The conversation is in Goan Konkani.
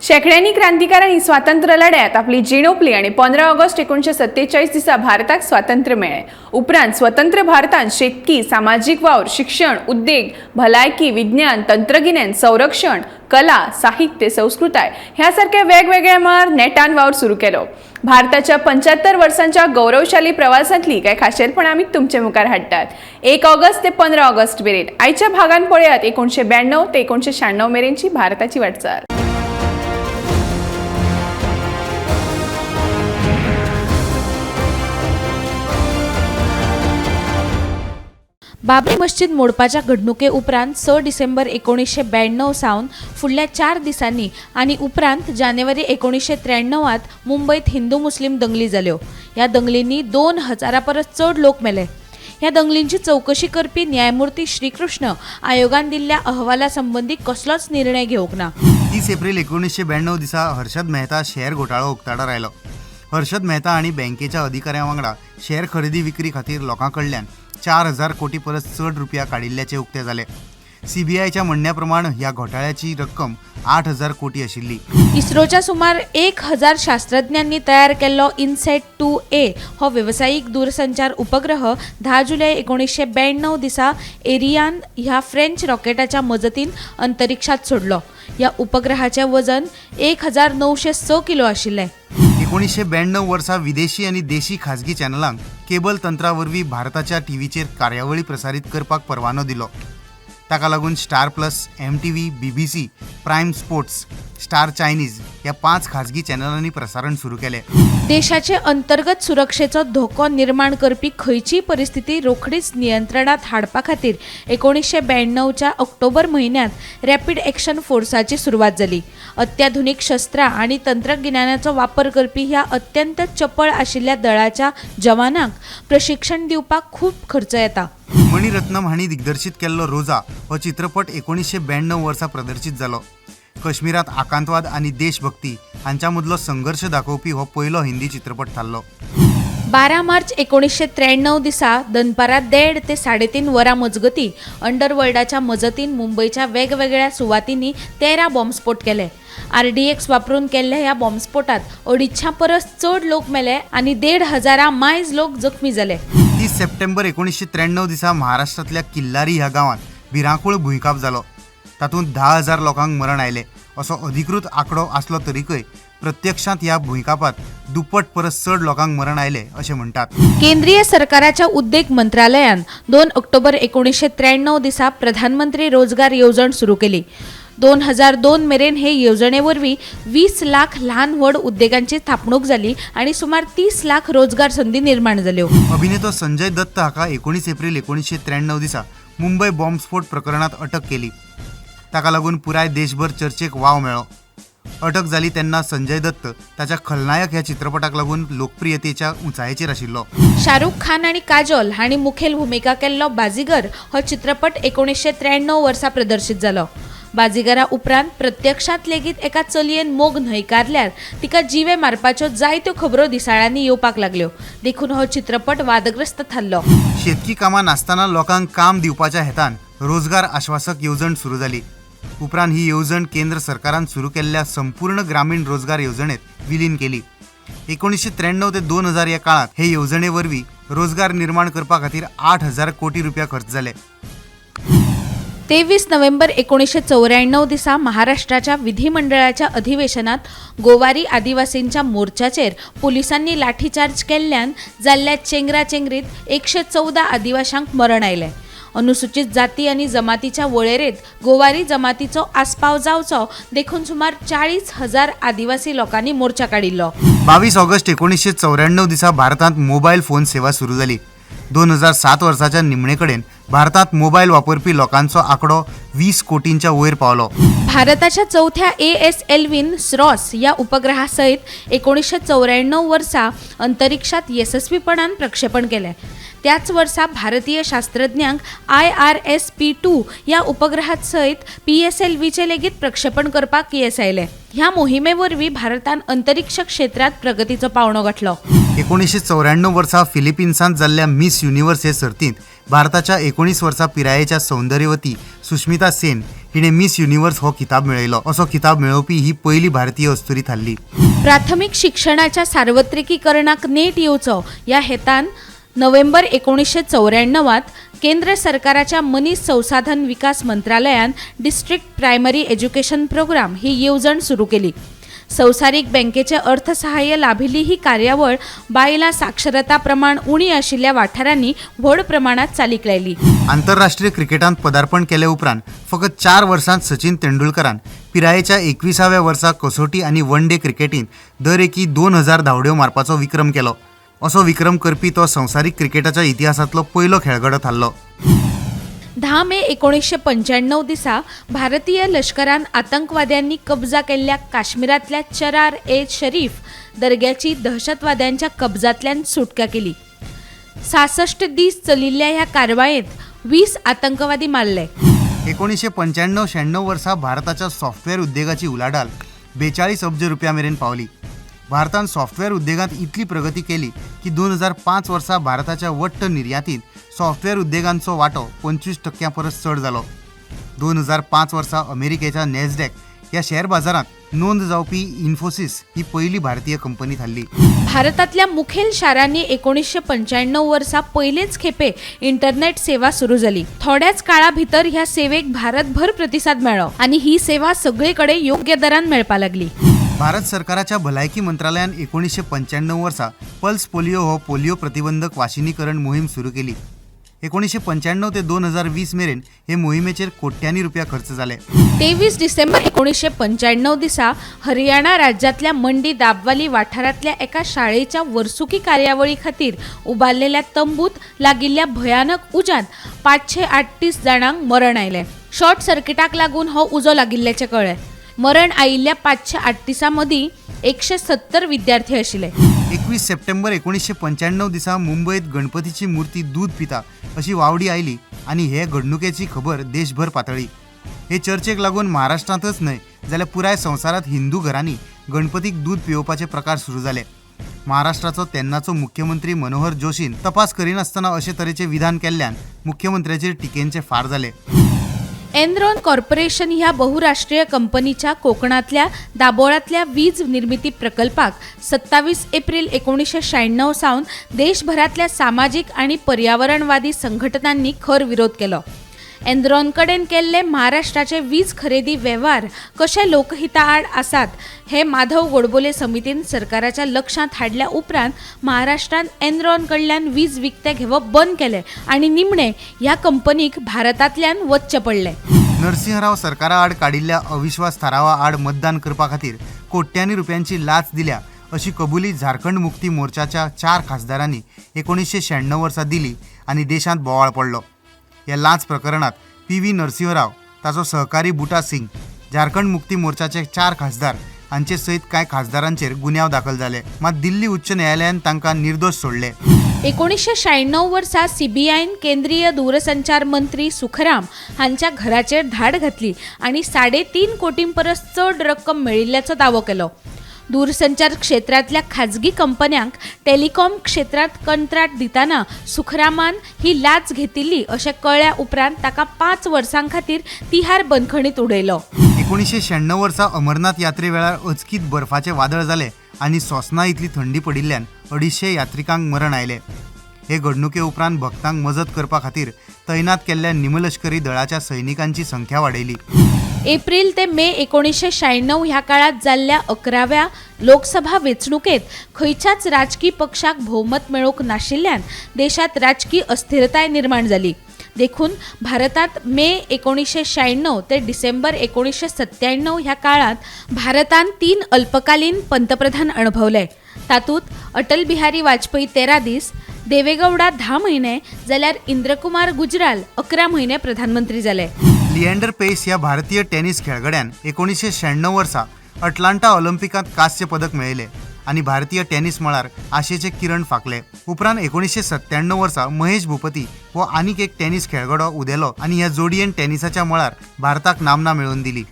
शेंकड्यांनी क्रांतिकारांनी स्वातंत्र्य लढ्यात आपली जीण ओंपली आनी 15 ऑगस्ट 1947 दिसा भारताक स्वातंत्र्य मेळ्ळें. उपरांत स्वतंत्र भारतान शेतकी, सामाजीक वावर, शिक्षण, उद्देग, भलायकी, विज्ञान, तंत्रगिन्यान, संरक्षण, कला, साहित्य, संस्कृताय ह्या सारक्या वेगवेगळ्या मळार नेटान वावर सुरू केलो. भारताच्या 75 वर्सांच्या गौरवशाली प्रवासांतली कांय खाशेलपणां आमी तुमचे मुखार हाडटात. 1 ऑगस्ट ते 15 ऑगस्ट मेरेन आयच्या भागान पळयात 1992 ते 1996 मेरेनची भारताची वाटचाल. बाबरी मस्जिद मोडपाच्या घडणुके उपरांत 6 डिसेंबर 1992 सावन फुडल्या 4 दिसांनी आनी उपरांत जानेवारी 1993 मुंबयत हिंदू मुस्लीम दंगली जाल्यो. ह्या दंगलींनी 2000 परस चड लोक मेले. ह्या दंगलींची चवकशी करपी न्यायमूर्ती श्रीकृष्ण आयोगान दिल्ल्या अहवाला संबंदी कसलोच निर्णय घेवंक ना. 30 एप्रिल 1992 दिसा हर्षद मेहता शेअर घोटाळो उक्ताडार आयलो. हर्षद मेहता हांणी बँकेच्या अधिकाऱ्यां वांगडा शेअर खरेदी विक्री खातीर लोकां कडल्यान 4000 कोटी परस चड रुपया काडिल्ल्याचें उक्तें जालें. सीबीआयच्या म्हणण्या प्रमाण ह्या घोटाळ्याची रक्कम 8000 कोटी आशिल्ली. इस्रोच्या सुमार 1000 शास्त्रज्ञांनी तयार केल्लो इनसेट 2A हो वेवसायीक दूरसंचार उपग्रह 10 जुलय 1992 दिसा एरियान ह्या फ्रेंच रॉकेटाच्या मजतीन अंतरिक्षात सोडलो. ह्या उपग्रहाचें वजन 1906 किलो आशिल्लें. 1992 वर्सा विदेशी आनी देशी खाजगी चॅनलांक केबल तंत्रा वरवीं भारताच्या टीव्हीचेर कार्यावळी प्रसारीत करपाक परवानो दिलो. ताका लागून Star Plus, MTV, BBC, Prime Sports, Star Chinese ह्या 5 खाजगी चॅनलांनी प्रसारण सुरू केलें. देशाचे अंतर्गत सुरक्षेचो धोको निर्माण करपी खंयचीय परिस्थिती रोखडीच नियंत्रणात हाडपा खातीर 1992च्या ऑक्टोबर म्हयन्यांत रॅपीड एक्शन फोर्साची सुरवात जाली. अत्याधुनीक शस्त्रां आनी तंत्रगिन्यानाचो वापर करपी ह्या अत्यंत चपळ आशिल्ल्या दळाच्या जवानांक प्रशिक्षण दिवपाक खूब खर्च येता. मणि रत्नम हांणी दिग्दर्शीत केल्लो रोजा हो चित्रपट 1992 वर्सा प्रदर्शीत जालो. कश्मीरांत आकांतवाद आनी देशभक्ती हांच्या मदलो संघर्श दाखोवपी हो पयलो हिंदी चित्रपट थारलो. 12 मार्च 1993 दिसा दनपारां 1:30 ते 3:30 वरां मजगती अंडरवर्ल्डाच्या मजतीन मुंबयच्या वेगवेगळ्या सुवातींनी 13 बॉम्बस्फोट केले. RDX वापरून केल्ल्या ह्या बॉम्बस्फोटात 250 परस चड लोक मेले आनी 1500 मायज लोक जखमी जाले. 30 सप्टेंबर 1993 दिसा महाराष्ट्रांतल्या किल्लारी ह्या गांवांत भिरांकूळ भुंयकांप जालो. तातूंत 10,000 लोकांक मरण आयलें असो अधिकृत आंकडो आसलो तरीकय प्रत्यक्षांत ह्या भुंयकांपात दुप्पट परस चड लोकांक मरण आयलें अशें म्हणटात. केंद्रीय सरकाराच्या उद्देग मंत्रालयान 2 ऑक्टोबर 1993 दिसा प्रधानमंत्री रोजगार येवजण सुरू केली. 2002 मेरेन हे येवजणे वरवीं 20 लाख ल्हान व्हड उद्देगांची थापणूक जाली आनी सुमार 30 लाख रोजगार संदी निर्माण जाल्यो. अभिनेतो संजय दत्त हाका 19 एप्रिल 1993 दिसा मुंबय बॉम्बस्फोट प्रकरणांत अटक केली. ताका लागून पुराय देशभर चर्चेक वाव मेळ्ळो. अटक जाली तेन्ना संजय दत्त ताच्या खलनायक ह्या चित्रपटाक लागून लोकप्रियतेच्या उंचायेचेर आशिल्लो. शाहरुख खान आनी काजोल हांणी मुखेल भुमिका केल्लो बाजीगर हो चित्रपट 1993 वर्सा प्रदर्शीत जालो. बाजीगरा उपरांत प्रत्यक्षांत लेगीत एका चलयेन मोग न्हयकारल्यार तिका जिवे मारपाच्यो जायत्यो खबरो दिसाळ्यांनी येवपाक लागल्यो. देखून हो चित्रपट वादग्रस्त थारलो. शेतकी कामां नासतना लोकांक काम दिवपाच्या हेतान रोजगार आश्वासक येवजण सुरू जाली. उपरांत ही येवजण केंद्र सरकारान सुरू केल्ल्या संपूर्ण ग्रामीण रोजगार येवजणेत विलीन केली. 1993 ते 2000 ह्या काळांत हे येवजणे वरवीं रोजगार निर्माण करपा खातीर 8000 कोटी रुपया खर्च जाले. 23 नोव्हेंबर 1994 दिसा महाराष्ट्राच्या विधिमंडळाच्या अधिवेशनात गोवारी आदिवासींच्या मोर्चाचेर पोलिसांनी लाठीचार्ज केल्ल्यान जाल्ल्या चेंगराचेंगरीत 114 आदिवाशांक मरण आयलें. अनुसूचित जाती आनी जमातीच्या वळेरेंत गोवारी जमातीचो आस्पाव जावचो देखून सुमार 40,000 आदिवासी लोकांनी मोर्चा काडिल्लो. 22 ऑगस्ट 1994 दिसा भारतांत मोबायल फोन सेवा सुरू जाली. 2007 वर्साच्या निमणे कडेन भारतांत मोबायल वापरपी लोकांचो आंकडो 20 कोटींच्या वयर पावलो. भारताच्या चवथ्या ASLVन स्रॉस ह्या उपग्रहा सयत 1994 वर्सा अंतरिक्षात येसस्वीपणान प्रक्षेपण केलें. त्याच वर्सा भारतीय शास्त्रज्ञांक IRSP-2 ह्या उपग्रहात सयत PSLVचें लेगीत प्रक्षेपण करपाक येस आयलें. ह्या मोहिमे वरवीं भारतान अंतरिक्ष क्षेत्रांत प्रगतीचो पावंडो गांठलो. 1994 वर्सा फिलिपिन्सांत जाल्ल्या मिस युनिव्हर्स हे सर्तींत भारताच्या 19 वर्सां पिरायेच्या सौंदर्यवती सुष्मिता सेन हिणें मिस युनिवर्स हो खिताब मेळयलो. असो खिताब मेळोवपी ही पयली भारतीय अस्तुरी थारली. प्राथमीक शिक्षणाच्या सार्वत्रिकीकरणाक नेट येवचो ह्या हेतान नोव्हेंबर 1994 केंद्र सरकाराच्या मनीस संसाधन विकास मंत्रालयान डिस्ट्रिक्ट प्रायमरी एज्युकेशन प्रोग्राम ही येवजण सुरू केली. संवसारीक बँकेचे अर्थसहाय्य लाभिल्ली ही कार्यावळ बायलां साक्षरता प्रमाण उणी आशिल्ल्या वाठारांनी व्हड प्रमाणात चालीक लायली. आंतरराष्ट्रीय क्रिकेटांत पदार्पण केले उपरांत फकत 4 वर्सांत सचिन तेंडुलकरान पिरायेच्या 21व्या वर्सा कसोटी आनी वन डे क्रिकेटींत दर एकी 2000 धांवड्यो मारपाचो विक्रम केलो. असो विक्रम करपी तो संवसारीक क्रिकेटाच्या इतिहासांतलो पयलो खेळगडो थारलो. 10 मे 1995 दिसा भारतीय लश्करान आतंकवाद्यांनी कब्जा केल्ल्या काश्मीरांतल्या चरार ए शरीफ दर्ग्याची दहशतवाद्यांच्या कब्जांतल्यान सुटका केली. 66 दीस चलिल्ल्या ह्या कारवायेंत 20 आतंकवादी मारले. 1995-96 वर्सा भारताच्या सॉफ्टवेअर उद्देगाची उलाढाल 42 अब्ज रुपया मेरेन पावली. भारतान सॉफ्टवेअर उद्देगांत इतली प्रगती केली की 2005 वर्सा भारताच्या वट्ट निर्यातींत सॉफ्टवेअर उद्देगांचो वांटो 25% परस चड जालो. 2005 वर्सा अमेरिकेच्या नॅसडॅक ह्या शेअर बाजारांत नोंद जावपी इन्फोसिस ही पयली भारतीय कंपनी थारली. भारतांतल्या मुखेल शारांनी 1995 वर्सा पयलेच खेपे इंटरनेट सेवा सुरू जाली. थोड्याच काळा भितर ह्या सेवेक भारतभर प्रतिसाद मेळ्ळो आनी ही सेवा सगळे कडेन योग्य दरान मेळपाक लागली. भारत सरकाराच्या भलायकी मंत्रालयान 1995 वर्सा पल्स पोलियो हो पोलियो प्रतिबंधक वाशिनीकरण मोहीम सुरू केली. 1995 ते 2020 मेरेन हे मोहिमेचेर कोट्यांनी रुपया खर्च जाले. 23 डिसेंबर 1995 दिसा हरियाणा राज्यांतल्या मंडी दाबवाली वाठारांतल्या एका शाळेच्या वर्सुकी कार्यावळी खातीर उबारलेल्या तंबूत लागिल्ल्या भयानक उज्यांत 538 जाणांक मरण आयलें. शॉर्ट सर्किटाक लागून हो उजो लागिल्ल्याचें कळ्ळें. मरण आयिल्ल्या 538 मदीं 170 विद्यार्थी आशिल्ले. 21 सप्टेंबर 1995 दिसा मुंबयत गणपतीची मूर्ती दूद पिता अशी वावडी आयली आनी हे घडणुकेची खबर देशभर पातळ्ळी. हे चर्चेक लागून महाराष्ट्रांतच न्हय जाल्यार पुराय संवसारांत हिंदू घरांनी गणपतीक दूद पिवोवपाचे प्रकार सुरू जाले. महाराष्ट्राचो तेन्नाचो मुख्यमंत्री मनोहर जोशीन तपास करिनासतना अशे तरेचें विधान केल्ल्यान मुख्यमंत्र्याचेर टिकेंचे फार जाले. एनरॉन कॉर्पोरेशन ह्या बहुराष्ट्रीय कंपनीच्या कोकणातल्या दाबोळांतल्या वीज निर्मिती प्रकल्पाक 27 एप्रिल 1996 सावन देशभरांतल्या सामाजीक आनी पर्यावरणवादी संघटनांनी खर विरोध केलो. एनरॉन कडेन केल्ले महाराष्ट्राचे वीज खरेदी वेव्हार कशे लोकहिता आड आसात हे माधव गोडबोले समितीन सरकाराच्या लक्षांत हाडल्या उपरांत महाराष्ट्रान एनरॉन कडल्यान वीज विकतें घेवप बंद केलें आनी निमणें ह्या कंपनीक भारतांतल्यान वचचें पडलें. नरसिंहराव सरकारा आड काडिल्ल्या अविश्वास थारावा आड मतदान करपा खातीर कोट्यांनी रुपयांची लाच दिल्या अशी कबुली झारखंड मुक्ती मोर्चाच्या 4 खासदारांनी 1996 वर्सा दिली आनी देशांत बोवाळ पडलो. ह्या लांच प्रकरणात पी.व्ही. नरसिंहराव, ताचो सहकारी बुटा सिंग, झारखंड मुक्ती मोर्चाचे 4 खासदार हांचे सयत कांय खासदारांचेर गुन्यांव दाखल जाले. मात दिल्ली उच्च न्यायालयान तांकां निर्दोश सोडले. 1996 वर्सा सीबीआयन केंद्रीय दूरसंचार मंत्री सुखराम हांच्या घराचेर धाड घातली आनी 3.5 कोटीं परस चड रक्कम मेळिल्ल्याचो दावो केलो. दूरसंचार क्षेत्रांतल्या खाजगी कंपन्यांक टेलिकॉम क्षेत्रांत कंत्राट दितना सुखरामान ही लाच घेतिल्ली अशें कळ्ळ्या उपरांत ताका 5 वर्सां खातीर तिहार बंदखणीत उडयलो. 1996 वर्सा अमरनाथ यात्रे वेळार अचकीत बर्फाचें वादळ जालें आनी सोंसना इतली थंडी पडिल्ल्यान 250 यात्रिकांक मरण आयलें. हे घडणुके उपरांत भक्तांक मजत करपा खातीर तैनात केल्ल्या निमलश्करी दळाच्या सैनिकांची संख्या वाडयली. एप्रिल ते मे 1996 ह्या काळात जाल्ल्या 11व्या लोकसभा वेंचणुकेत खंयच्याच राजकी पक्षाक भोवमत मेळोवंक नाशिल्ल्यान देशांत राजकी अस्थिरताय निर्माण जाली. देखून भारतांत मे 1996 ते डिसेंबर 1997 ह्या काळांत भारतान 3 अल्पकालीन पंतप्रधान अणभवले. तातूंत अटल बिहारी वाजपेयी 13 दीस, देवेगौडा 10 म्हयने जाल्यार इंद्रकुमार गुजराल 11 म्हयने प्रधानमंत्री जाले. लिएंडर पेस ह्या भारतीय टेनिस खेळगड्यान 1996 वर्सा अटलांटा ऑलिम्पिकांत कांस्य पदक मेळयलें आनी भारतीय टेनिस मळार आशेचे किरण फांकले. उपरांत 1997 वर्सा महेश भूपती हो आनीक एक टेनिस खेळगडो उदेलो आनी ह्या जोडयेन टेनिसाच्या मळार भारताक नामना मेळोवन दिली.